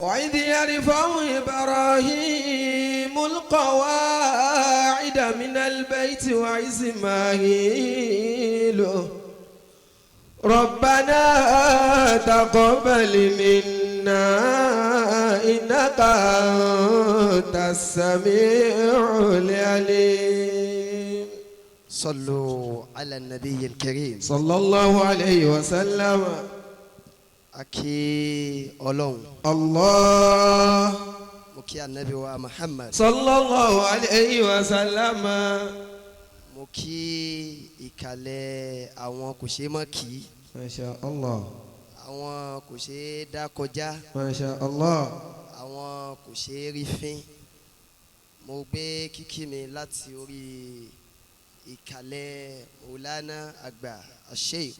وإذ يرفع إبراهيم القواعد من البيت وإسماعيل ربنا تقبل منا إنك أنت السميع العليم. صلوا على النبي الكريم. صلى الله عليه وسلم. A kí Ọlọ́run. الله. Mo kí anabi wa Muhammad. صلى الله عليه وسلم. Mo kí ìkàlẹ̀ àwọn kò ṣeé mọ́ kí, ما شاء الله. àwọn kò ṣeé dá kọjá, ما شاء الله. àwọn kò ṣeé rí fín. Mo gbé kíkí mi láti orí ìkàlẹ̀ Maulana àgbà Sheikh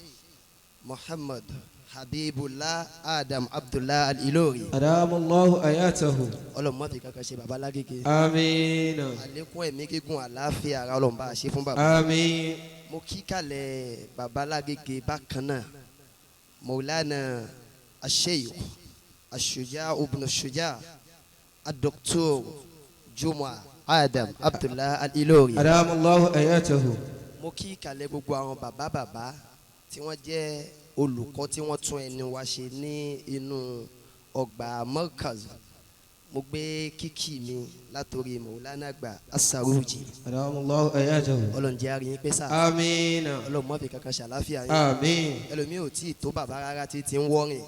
Muhammad Habibullah Adam Abdullah Al-Ilori. أدام الله آياته. Ọlọ́run má fi kankan ṣe baba lágége. آمين. Àlékún ẹ̀mí gígùn, àlàáfíà ara, Ọlọ́run bá a ṣe fún baba. آمين. Mo kí kalẹ̀ baba lágége bákan náà, Maulana Asheikh Ashuja ibn Shuja Adoktor Juma Adam Abdullah Al-Ilori. أدام الله آياته. Mo kí kalẹ̀ gbogbo àwọn bàbá bàbá tí wọ́n jẹ́ olùkọ́ tí wọ́n tún ẹni wa ṣe ní inú ọgbà Markaz. Mo gbé kíkì mi látòrí Maulana àgbà Asaruji. أدام الله آياته. Ọlọ́run jẹ́ àríyìn pé sáà. آمين. Ọlọ́run má fi kankan ṣàláfíà yín. آمين. Ẹlòmíì ò tí ì tó bàbá rárá tí ti ń wọ́rìn,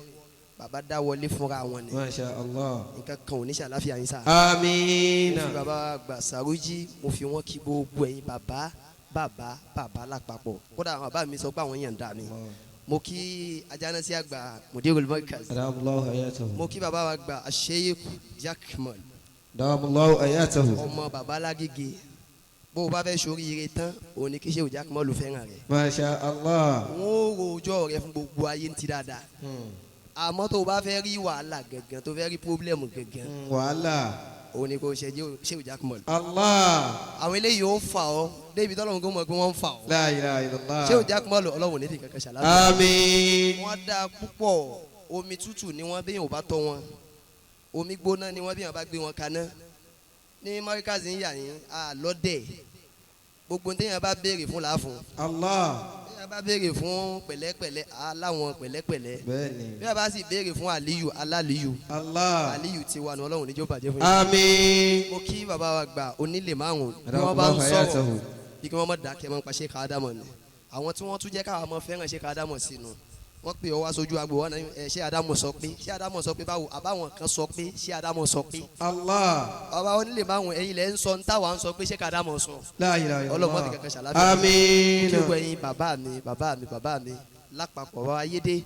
bàbá dá wọlé fúnra wọn ni. ما شاء الله. Nǹkan kan ò ní ṣàláfíà yín sáà. آمين. Mo fi bàbá àgbà Saruji, mo fi wọn kí gbogbo ẹ̀yin bàbá bàbá bàbá lápapọ̀. Kódà àwọn bàbá mi sọ pé àwọn yàn dá mi. Mo kí ajánásí àgbà Mudirul Markaz. أدام الله آياته. Mo kí bàbá wa àgbà Sheikh Jakmal. أدام الله آياته. Ọmọ bàbá lágége, bó o bá fẹ́ sóríire tán, òun ni kí Sheikh Jakmal fẹ́ràn rẹ̀. ما شاء الله. Wọn ó rojọ́ rẹ fún gbogbo ayé ń ti dáadáa, àmọ́ tó o bá fẹ́ rí wàhálà gangan, tó fẹ́ rí problem gangan, Wàhálà. òun ni kò ṣe Sheikh Jakmal. الله. Àwọn eléyìí ó fà ọ́ débi tọ́lọ́run kó mọ̀ pé wọ́n ń fà ọ́. لا إله إلا الله. Sheikh Jakmal, Ọlọ́run ní fi kankan ṣàlàyé. آمين. Wọ́n dáa púpọ̀. Omi tútù ni wọ́n bí yóò bá tọ́ wọn, omi gbóná ni wọ́n bí yóò bá gbé wọn kaná. Ní Markaz ń yà yín àlọ́dẹ̀, gbogbo téèyàn bá béèrè fún làáfún. الله. Téèyàn bá béèrè fún pẹ̀lẹ́pẹ̀lẹ́, aláwọn pẹ̀lẹ́pẹ̀lẹ́. Bẹ́ẹ̀ni. Bí a bá sì béèrè fún Aliyu, alálìyù. الله. Aliyu ti wà ní, Ọlọ́run níjó bàjẹ́ fún yín. آمين. Mo kí bàbá wa gbà onílé márùn bí wọ́n bá ń الله sọ̀rọ̀ حياته. bí kí wọ́n má dákẹ́ mọ́ pa Sheikh Adamu ni. Àwọn tí wọ́n tún jẹ́ káwa mọ fẹ́ràn Sheikh Adamu sínú, wọ́n pè ọ́ wá sójú agbo wọn náà ẹ, Sheikh Adamu sọ pé, Sheikh Adamu sọ pé báwo? Àbáwọn kan sọ pé Sheikh Adamu sọ pé. الله. Bàbá onílé márùn, ẹ̀yin lẹ́ ń sọ ń táwa ń sọ pé Sheikh Adamu sọ. لا إله إلا Ọlọ́run má fi الله. kankan ṣàlàyé. آمين. Kí gbogbo ẹ̀yin bàbá mi bàbá mi bàbá mi lápapọ̀, bàbá ayédè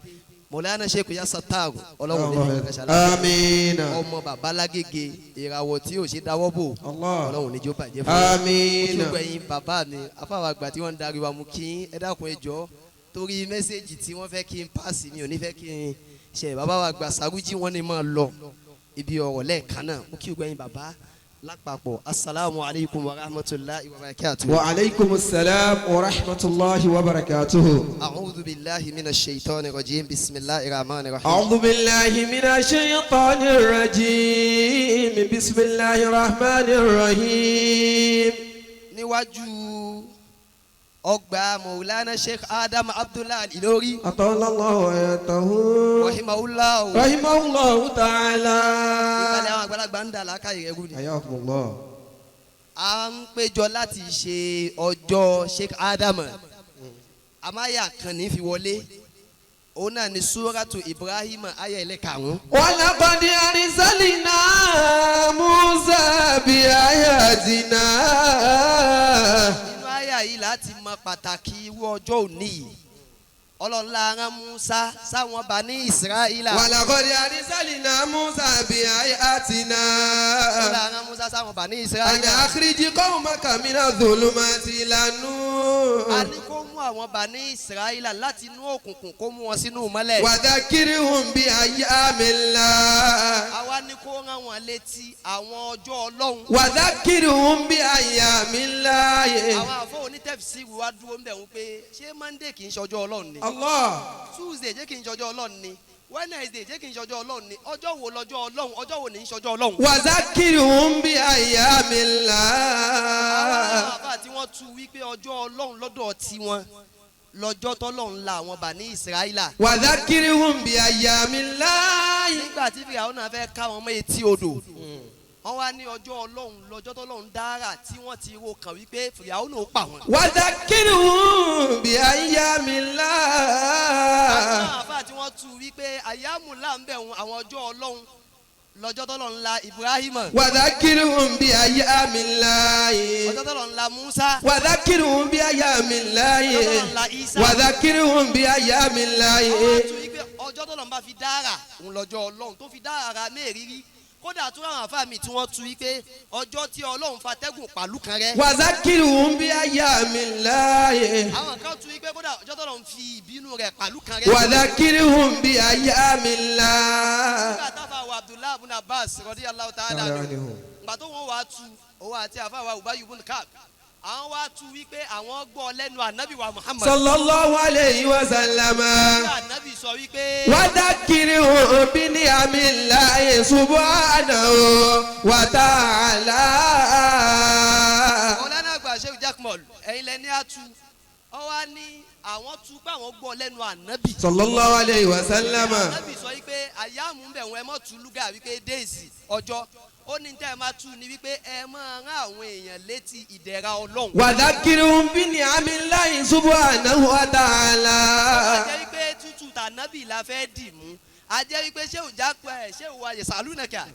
Mọ̀lánà Sheikh Yasa Taru, Ọlọ́run ní fi kankan ṣàlàyé. آمين. Ọmọ bàbá lágége, ìràwọ̀ tí ò ṣe dáwọ́ bò, الله. Ọlọ́run níjó bàjẹ́ fún yín. آمين. Kí gbogbo ẹ̀yin bàbá mi, afáwọn àgbà tí wọ́n ń darí wa, mú kí ẹ dákun, ẹ jọ̀ọ́, torí message tí wọ́n fẹ́ kí n pass, mi ò ní fẹ́ kí n ṣe bàbá wa àgbà Saruji, wọ́n ní máa lọ ibi ọ̀rọ̀ lẹ́ẹ̀kan náà. Mú kí gbogbo ẹ̀yin bàbá lápapọ̀, asalaamu alaykum wa rahmatulahi wa barakatuh. وعليكم السلام ورحمة الله وبركاته. أعوذ بالله من الشيطان الرجيم، بسم الله الرحمن الرحيم. أعوذ بالله من الشيطان الرجيم، بسم الله الرحمن الرحيم. Níwájú ọgbà Maulana Sheikh Adam Abdullah Al-Ilori, أطال الله حياته. rahimahullah. رحمه الله تعالى. Ìkàlẹ̀ àwọn àgbàlagbà ń dà lákàyè rẹ̀ gùn ni. حياكم الله. A ń péjọ láti ṣe ọjọ́ Sheikh Adam. Amáyà kan ní fi wọlé, òun náà ni Suratu Ibrahim, ayé ẹlẹ́karùn-ún. ولقد أرسلنا موسى بآياتنا. Nínú àyà yìí láti mọ pàtàkì irú ọjọ́ òní yìí. Ọlọ́run la rán Musa sáwọn Bani Israẹla. ولقد أرسلنا موسى بآياتنا. Ọlọ́run la rán Musa sáwọn Bani أن Israẹla. أخرج قومك من الظلمات إلى A النور. ní kó mú àwọn Bani Israẹla láti inú òkùnkùn, kó mú wọn sínú ìmọ́lẹ̀. وذكرهم بأيام الله. Àwa ní kó rán wọn létí àwọn ọjọ́ Ọlọ́run. وذكرهم بأيام الله. Àwọn àfọ onítẹ̀fsíìrì wa dúró ń bẹ̀ wọ́n pé ṣé Monday kì í ṣọjọ́ Ọlọ́run ni? الله. Tuesday jẹ́ kì í ṣọjọ́ Ọlọ́run ni? Wednesday jẹ́ kí n ṣọjọ́ Ọlọ́run ni. Ọjọ́ wo lọ́jọ́ Ọlọ́run? Ọjọ́ wo ní í ṣọjọ́ Ọlọ́run? وذكرهم بأيام Àwọn الله. àbá tí wọ́n tú wípé ọjọ́ Ọlọ́run lọ́dọ̀ tiwọn lọ́jọ́ tọ́lọ́run la àwọn Bani Israẹla. وذكرهم بأيام الله. Nígbà tí Fìràwọ́n náà fẹ́ ká wọn mọ́ etí odò, wọ́n wá ní ọjọ́ Ọlọ́run lọ́jọ́ tọ́lọ́run dára tí wọ́n ti ro kàn wípé Fìràwọ́n náà ó pa wọn. وذكرهم بأيام الله. Àwọn àbá tí wọ́n tú wípé àyàmúlà ń bẹ̀ wọn àwọn ọjọ́ Ọlọ́run lọ́jọ́ tọ́lọ́run la Ibrahim, وذكرهم بأيام الله. ọjọ́ tọ́lọ́run la Musa, وذكرهم بأيام الله. ọjọ́ tọ́lọ́run la Isa. وذكرهم بأيام الله. Wọ́n wá tú wípé ọjọ́ tọ́lọ́run bá fi dára òun lọ́jọ́ Ọlọ́run tó fi dára mẹ́rìírí. Kódà tún àwọn àfáà mi tí wọ́n tú wípé ọjọ́ tí Ọlọ́run fatẹ́gùn pàlú kan rẹ́. وذكرهم بأيام الله. Àwọn kan tú wípé kódà ọjọ́ tọ́lọ́run fi ìbínú rẹ̀ pàlú kan rẹ́. وذكرهم بأيام الله. Nígbà táfà wa Abdullahi ibn Abbas radiyallahu ta'ala anhu, gbà tó wọn wàá tu òun àti àfáà wa Ubayy ibn Ka'b, àwọn wàá tu wípé àwọn gbọ́ lẹ́nu ànábì wa Muhammad. صلى الله عليه وسلم. Bí ànábì sọ wípé وذكرهم بنعم الله سبحانه وتعالى. Ọ̀lànà àgbà Sheikh Jackmol, ẹ̀yin lẹ́ni àtú ọ wá ní àwọn tu pé àwọn gbọ́ lẹ́nu ànábì. صلى الله عليه وسلم. Ànábì sọ wípé àyàmú ń bẹ̀ wọ́n, ẹ mọ̀ tú lúgà wípé déèsì ọjọ́. Ó ní tẹ́ ẹ máa tú ni wípé ẹ máa rán àwọn èèyàn létí ìdẹ̀ra Ọlọ́run. وذكرهم بنعم الله سبحانه وتعالى. A jẹ́ wípé tútù tànábì la fẹ́ dì mú. A jẹ́ wípé ṣé òjá pẹ́ ṣé òwà yẹ̀sàlúnàkà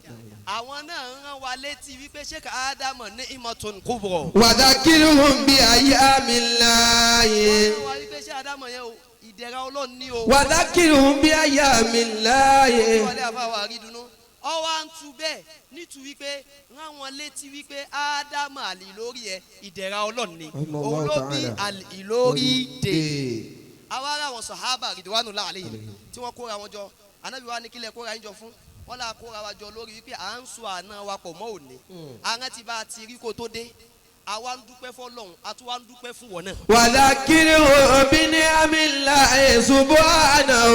àwọn náà ń rán wa létí wípé ṣé ká Ádámọ̀ ní ìmọ̀tún kúbọ̀. وذكرهم بأيام الله. Wọ́n rán wa wípé ṣé Ádámọ̀ yẹn o, ìdẹ̀ra Ọlọ́run ní o. وذكرهم بأيام الله. Wọlé àfàwọ̀ àrídùnú ọwọ́ à ń tu bẹ́ẹ̀ nítu wípé rán wọn létí wípé Ádámù àlì lórí ẹ ìdẹ̀ra Ọlọ́run ni, òun ló bí àlì lórí dè. Àwa ará wọn sàhábà rìdíwánù láàlẹ́ yìí tí wọ́n kóra wọn jọ, Ànábì wa ní kílẹ̀ kóra yín jọ fún wọn là kóra wa jọ lórí wípé à ń sọ àná wa pọ̀ mọ́ òní, àrùn ti bá a ti rí kó tó dé, àwa ń dúpẹ́ fọ́lọ́run, a tún wá ń dúpẹ́ fún wọn náà. وذكرهم بنعم الله سبحانه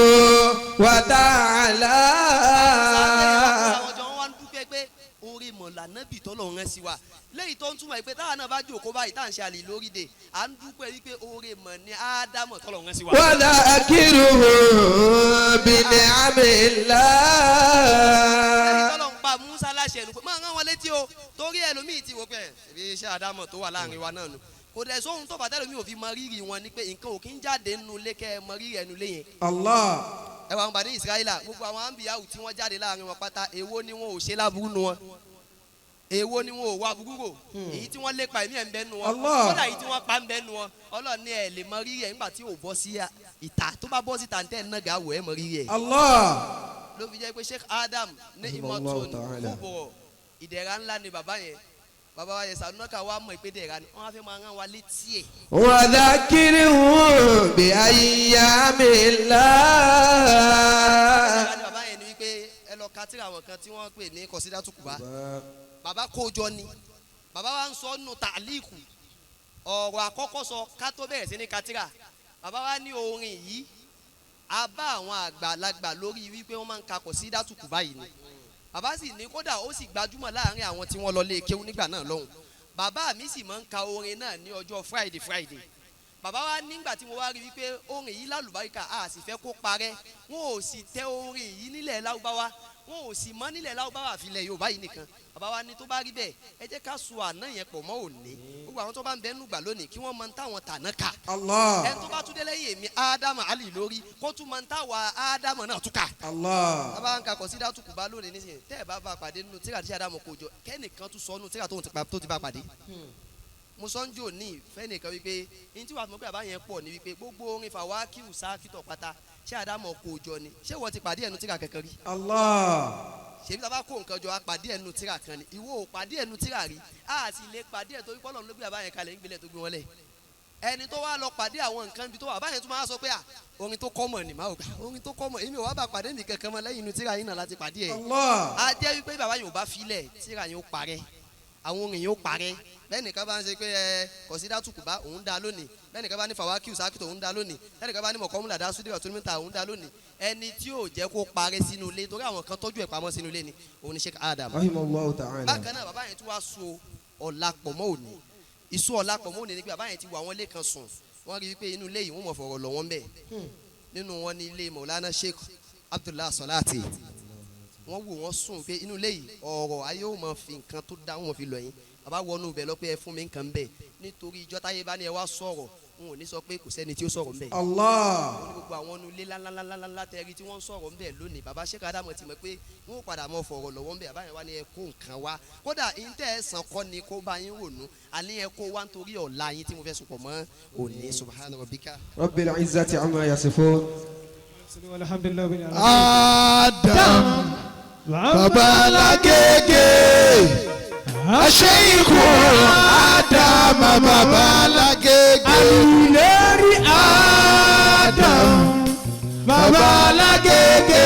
وتعالى. Àwọn jọ wọn wá ń dúpẹ́ pé orí mọ̀lá nábì tọ́lọ̀ rán sí wa léyìí tó ń túmọ̀ pé táwa náà bá jòkó báyìí tá à ń ṣe àlè lórí de, à ń dúpẹ́ wípé orí mọ̀ ní Ádámọ̀ tọ́lọ̀ rán sí wa. وذكرهم بنعم Léyìí الله. tọ́lọ̀ ń pa Musa láṣẹ ẹnu pé máa rán wọn létí o, torí ẹlòmíì ti wò pé ẹbí iṣẹ́ Ádámọ̀ tó wà láàrin wa náà nù, kò dẹ̀ sóhun tó bàtẹ́ lómi ò fi mọ rírì wọn ni pé nǹkan ò kí ń jáde nínú ilé kẹ́ ẹ mọ rírì ẹnu lé yẹn. الله. Ẹ wà wọn bàdé Israẹla, gbogbo àwọn àǹbíyáwó tí wọ́n jáde láàrin wọn pátá, èwo ni wọn ò ṣe láburú nu wọn? Èwo ni wọn ò wá burú rò? Èyí tí wọ́n lépa ẹ̀mí ẹ̀ ń bẹ́ nu wọn. Allah. Kódà èyí tí wọ́n pa ń bẹ́ nu wọn. Ọlọ́run ní ẹ̀ lè mọ rírì ẹ̀ nígbà tí ò bọ́ sí ìta. Tó bá bọ́ síta ntẹ́ náà gà wọ̀ ẹ̀ mọ rírì ẹ̀. الله. Ló fi jẹ́ pé Sheikh Adam ní Allahu ìmọ̀tún ta'ala. kúbọ̀ ìdẹ̀ra ńlá ni bàbá yẹn. Bàbá wa yẹn sànúkà wa mọ̀ ìpè dẹ̀ra ni wọ́n á fẹ́ máa rán wa létí ẹ̀. وذكرهم بأيام الله. Ìdẹ̀ra ni bàbá yẹn ni wípé ẹ lọ ka tírà àwọn kan tí wọ́n pè ní kọ̀sídátùkùbá. Bàbá kó jọ ni bàbá wa ń sọ nù tàlíkù ọ̀rọ̀ àkọ́kọ́ sọ ká tó bẹ̀rẹ̀ sí ní katira. Bàbá wa ní orin yìí a bá àwọn àgbàlagbà lórí wípé wọ́n máa ń kakọ̀ sí dátùkù báyìí ni. Bàbá sì ní kódà ó sì gbajúmọ̀ láàrin àwọn tí wọ́n lọ lé kéwú nígbà náà lọ́hùn. Bàbá mi sì máa ń ka orin náà ní ọjọ́ Friday Friday. Bàbá wa nígbà tí mo wá rí wípé orin yìí lálùbáríkà, a sì fẹ́ kó parẹ́, wọn ò sì tẹ orin yìí nílẹ̀ Lárúbáwá, wọn ò sì mọ́ nílẹ̀ Lárúbáwá àfilẹ̀ Yorùbá yìí nìkan. Bàbá wa ní tó bá rí bẹ́ẹ̀, ẹ jẹ́ ká so àná yẹn pọ̀ mọ́ òní. Gbogbo àwọn tó bá ń bẹ nùgbà lónìí kí wọ́n mọ táwọn tàná kà. الله. Ẹni tó bá tún dé lẹ́yìn èmi Ádámù Alì lórí kó tún mọ táwa Ádámù náà tún kà. الله. Bàbá ń kakọ̀ sí dátùkù bá lónìí nísìnyí, tẹ́ ẹ̀ bá bá pàdé nínú tíra tí Ádámù kò jọ kẹ́nìkan tún sọ nínú tíra tó ti bá pàdé. Mo sọ ń jò ní fẹ́nìkan wípé ní tí wàá fún mi pé bàbá yẹn pọ̀ ní wípé gbogbo orin fàwákìwù sákìtọ̀ pátá ṣé Ádámù kò jọ ni? Ṣé wọ́n ti pàdé ẹnu tíra kankan rí? الله. Ṣèbí tá a bá kó nǹkan jọ a pàdé ẹnu tíra kan ni. Ìwọ ò pàdé ẹnu tíra rí, a sì lè pàdé ẹ torí pọ́lọ́run ló gbé bàbá yẹn kalẹ̀ nígbìlẹ̀ tó gbé wọn lẹ̀. Ẹni tó wá lọ pàdé àwọn nǹkan ibi tó wà báyẹn tó máa sọ pé à orin tó kọ́mọ̀ ni máa ò gbà orin tó kọ́mọ̀, èmi ò wá bá pàdé mi kankan mọ́ lẹ́yìn inú tíra yìí náà láti pàdé ẹ̀. الله. A jẹ́ wípé bàbá yẹn ò bá filẹ̀ tíra yẹn ó parẹ́. Àwọn orin yóò parẹ́. Bẹ́ẹ̀ nìkan bá ń ṣe pé ẹ kọ̀sídà tùkùbá òun dá lónìí, bẹ́ẹ̀ nìkan bá ní fàwákìú sákìtò òun dá lónìí, bẹ́ẹ̀ nìkan bá ní mọ̀kọ́múlà dá súdìrà tó ní mẹ́ta òun dá lónìí. Ẹni tí yóò jẹ́ kó parẹ́ sínú ilé torí àwọn kan tọ́jú ẹ̀ pamọ́ sínú ilé ni òun ni Sheikh Adam. Rahimahullahu ta'ala. Bákan náà bàbá yẹn tún wá so ọ̀la pọ̀ mọ́ òní. Ìsú ọ̀la pọ̀ mọ́ òní ni pé bàbá yẹn ti wọ àwọn ilé kan sùn, wọ́n rí i pé inú ilé yìí wọ́n mọ̀ fọ̀rọ̀ lọ̀ wọ́n bẹ̀. Nínú wọn ni ilé Maulana Sheikh Abdullah Salati. Wọ́n wò wọ́n sùn pé inú ilé yìí ọ̀rọ̀ ayé ò mọ̀ fi nǹkan tó dá wọn fi lọ yín. Bàbá wọnú bẹ̀ lọ pé ẹ fún mi nǹkan bẹ̀ nítorí ìjọ táyé bá ní ẹ wá sọ̀rọ̀ n ò ní sọ pé kò sẹ́ni tí ó sọ̀rọ̀ ńbẹ̀. Allah. Wọ́n ní gbogbo àwọn inú ilé ńláńláńláńlá tẹ́rí tí wọ́n ń sọ̀rọ̀ ńbẹ̀ lónìí bàbá Sheikh Adamu ti mọ̀ pé wọ́n padà mọ̀ fọ̀rọ̀ lọ́wọ́ ńbẹ̀. Bàbá yẹn wá ní ẹ kó nǹkan wá, kódà yín tẹ́ ẹ sàn kọ́ ni kó bá yín rònú, àní ẹ kó wá nítorí ọ̀la yín tí mo fẹ́ sopọ̀ mọ́ òní. Subhana rabbika Rabbil izzati amma yasifun. Adam babalagege aṣeyiku Adam babalagege Àlùlérí Adam babalagege.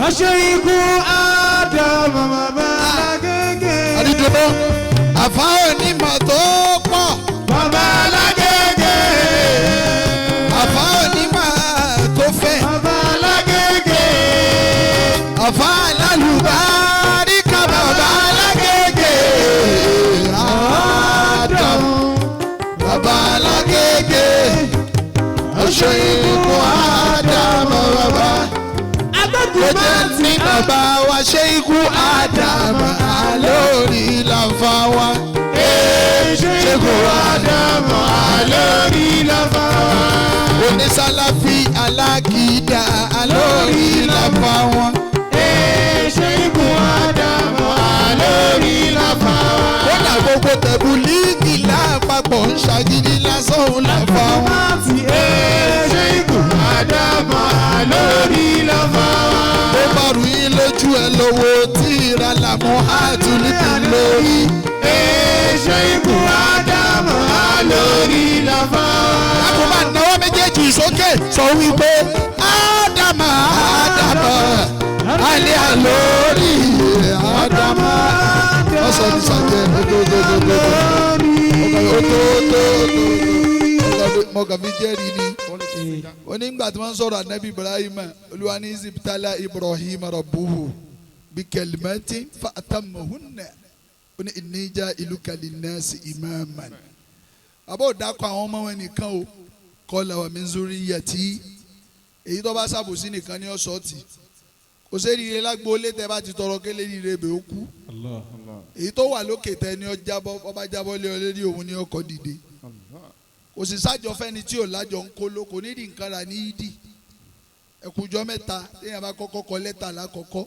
Aṣeyiku Adam babalagege. Àdìdúró àfa onímọ̀ tó pọ̀ babalagege àfa onímọ̀ tó fẹ̀ babalagege àfa alálùbáríkà babalagege Adam babalagege aṣeyiku Adam baba Agbẹ́gun ní bàbá wa ṣeyiku Adam alórí làǹfà wa. Ṣékù Adam alórí làǹfà wa. Onísàlàfí alákìdá alórí làǹfà wọn. Ṣeyiku Adam alórí làǹfà wa. Kódà gbogbo tẹ̀bù líìgì lápapọ̀ ń ṣàgídí lásán òun làǹfà wọn. Ṣeyiku Adam alórí làǹfà wa. Ó bá rú yín lójú ẹ lọ́wọ́ tí ìra làmú àtúntì lórí. Ṣeyiku Adam alórí làǹfà wa. Lákòó máa náwó méjèèjì sókè sọ wípé Ádámà Ádámà alẹ́ àlórí Ádámà. Wọ́n sọ ní sàjẹ́ ogogogogogo. Mo kàn fi jẹ́rìí ni. Onígbà tí wọ́n ń sọ̀rọ̀ Ànábì Ibrahim, Olúwa ní Zibtala Ibrahim rabbuhu bí kalimatin fa atammahunna. Ó ní inni ja'iluka linnasi imaman. Bàbá ò dákọ̀ àwọn ọmọ wọn nìkan o, kọ́lá wa min zurriyyati. Èyí tó bá ṣàbòsí nìkan ní ọ̀sọ́ọ̀tì. Kò sí eré lágbóolé tẹ bá ti tọrọ kélé rire bẹ̀ ó kú. Èyí tó wà lókè tẹ ni ó jábọ́, ọba jábọ́ lé ọ lérí òun ni ọkọ̀ dìde. Kò sì sájọ fẹ́ni tí ò lájọ ń kó ló kò ní ìdí nǹkan rà ní ìdí. Ẹ̀kújọ́ mẹ́ta téèyàn bá kọ́kọ́ kọ lẹ́tà lákọ̀ọ́kọ́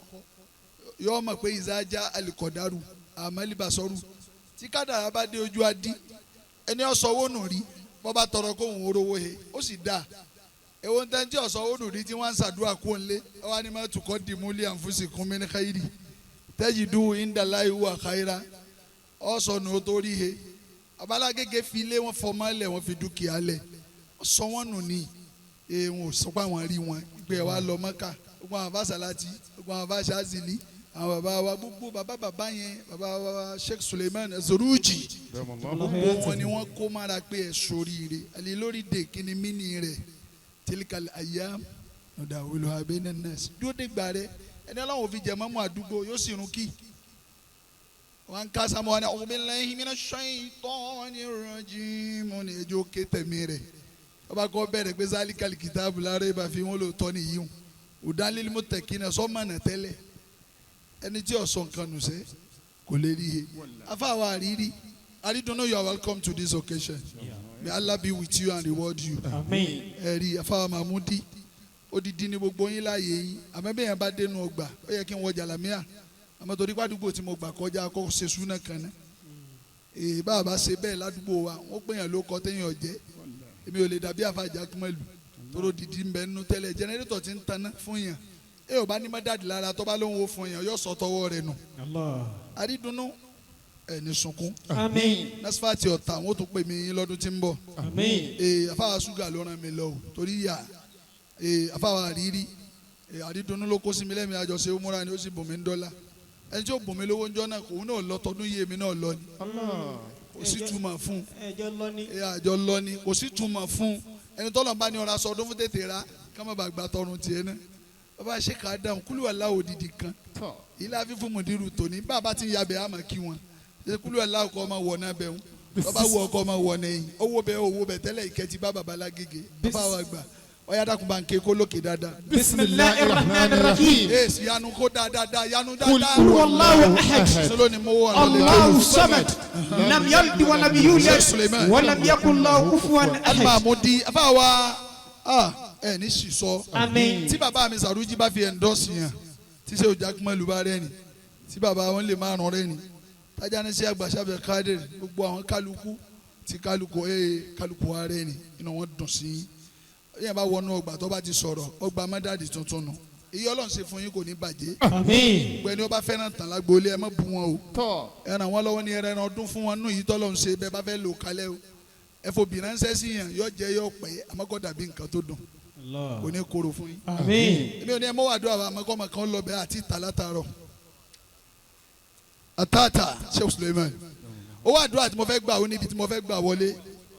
yóò mọ̀ pé ìzájá alikọ̀dárù àmọ́líbàsọ́rù tí kádàrá bá dé ojú adí ẹni ọ̀sọ́wó nù rí bọ́ bá tọrọ kóhùn orówó he ó sì dáa. Èwo ń tẹ́ntí ọ̀sọ́wó nù rí tí wọ́n ń ṣàdúrà kó ń lé ọwọ́ ni má tukọ̀ dìmú lé àǹfùsì kún mí ní káyìrì tẹ́jì dùn ìndàláì wà káyìrà ọ̀sọ̀ nù ó tó rí he. Abalágége fi ilé wọn fọmọ lẹ̀ wọ́n fi dúkìá lẹ̀ sọ wọ́n nù ní èèwọ̀n sọ pé àwọn rí wọn gbé ẹ wá lọ Mọ́kà gbogbo àwọn bá Sàlátì gbogbo àwọn bá Ṣázìlì àwọn bàbá wa gbogbo bàbá bàbá yẹn bàbá wa Sheikh Suleiman Zoruji gbogbo wọn ni wọ́n kó mára pé ẹ sóríire àlè lórí dè kíni mí ni rẹ̀ tílíkàlì àyà ọ̀dà wílò abẹ́nẹ́ nẹ́ẹ̀sì dúró dé gbà rẹ ẹni ọlọ́run fi jẹ mọ́mú àdúgbò yóò sì rún kí wọn ká sámọ́ wọn ni a'udhu billahi minash shaitani rajim ní ẹjọ́ ké tẹ̀mí rẹ̀ ọba kọ́ bẹ̀rẹ̀ pé zalikal kitabu la rayba fi wọn lò tọ́ nìyí o udalil muttaqina sọ́mọ̀nà tẹ́lẹ̀ ẹni tí ọ̀sán nǹkan nù sẹ́ kò lè rí he afáwa àrírí àrídùnnú, you are welcome to this occasion. May Allah be with you and reward you. Ẹ̀rí afáwa Mahmudi odidi ni gbogbo yín láàyè yín àmọ́ bí yẹn bá dénú ọgbà ó yẹ kí n wọ jàlámíà àmọ́ torí pàdúgbò tí mo gbà kọjá kó ṣe súná kan náà èyí bá a bá ṣe bẹ́ẹ̀ ládùúgbò wa wọ́n pè yàn ló kọ́ téèyàn jẹ́ èmi ò lè dàbí àfàjà kúmọ̀lù tóró didi ń bẹ nínú tẹ́lẹ̀ jẹnẹrétọ̀ ti ń taná fún yàn e ò bá ní mọ́dàdì lára tó bá lóun ó fún yàn yóò sọ tọwọ́ rẹ̀ nù. Àrídùnnú ẹ̀ ní sunkún. Àmín. Nasfati ọ̀tà wọn ó tún pè mí lọ́dún tí ń bọ̀. Àmín. Ee àfàwà ṣúgà ló ràn mí lọ o torí yà ee àfàwà àrírí ee àrídùnnú ló kó sí mi lẹ́mìí àjọṣe ó múra ni ó sì bùn mí ń dọ́là. Ẹni tí ó bùn mí lówó ńjọ́ náà, òun náà lọ tọdún yé mi náà lọ ni. Kò sí túmọ̀ fún Ẹjọ́ lọ ní. ẹ, àjọ lọ ni, kò sí túmọ̀ fún. Ẹni tọ́lọ̀ bá ní ọ̀rọ̀ aṣọ ọdún fún tètè rà ká má bàa gba tọrùn tiẹ̀ náà. Bàbá ṣe kà á dáhùn kúlù aláwọ̀ òdìdí kan ilé àfífún mùdírù tòní. Bàbá ti ń yabẹ̀ àmọ́ kí wọn ṣe kúlù aláwọ̀ kọ́ ọmọ wọ̀ náà bẹ̀ wọn. Bàbá wọ ọkọ ọmọ wọ̀ náà yìí owó bẹ owó bẹ tẹ́lẹ̀ ìkẹ́tì bá bàbá lágége bàbá wa gbà ọ̀yá dákun bá ń ké kó lókè dáadáa. Bisimilahi rahman rahim. Ee, yanu kó dáadáa, yanu Kul dáadáa. huwallahu ahad. Sọlọ ni mo wọ ọ̀nà lè Allahu samad. Lam yalid wa lam yulad. Suleiman. Wa lam yakun lahu kufuwan ahad. Alimamudi afáwa ẹ ní sísọ. Àmín. Tí bàbá mi Sàrújí bá fi ẹ̀ńdọ́sì yàn, tí sẹ́ òjá kúmọ̀lù bá rẹ̀ ni, tí bàbá wọn lè márùn rẹ̀ ni, tájà ní sí àgbàsáfẹ́ kádìrì, gbogbo àwọn kálukú tí kálukú kálukú wa rẹ̀ ni, inú wọn dùn sí i. Yẹn bá wọnú ọgbà tó bá ti sọ̀rọ̀ ọgbà mọ́dàdì tuntun nù. Èyí Ọlọ́run ṣe fún yín kò ní bàjẹ́. Àmín. Gbogbo ẹni ó bá fẹ́ràn tàn lágboolé, ẹ má bu wọn o, ẹ ràn wọ́n lọ́wọ́ ní ẹran ọdún fún wọn nù. Yìí tọ́lọ́run ṣe bẹ́ẹ̀ bá fẹ́ lò kalẹ̀ o, ẹ fò ránṣẹ́ sí yàn, yọ jẹ́ yọ pẹ́, àmọ́ kò dàbí nǹkan tó dùn, kò ní korò fún yín. Àmín. Èmi ò ní ẹ mọ́ wàdúrà wa, àmọ́ kọ́ ọmọ kan lọ bẹ́ẹ̀ àti ìta látàárọ̀ àtàtà. Sheikh Suleiman, ó wà àdúrà tí mo fẹ́ gbà, ó níbi tí mo fẹ́ gbà wọlé.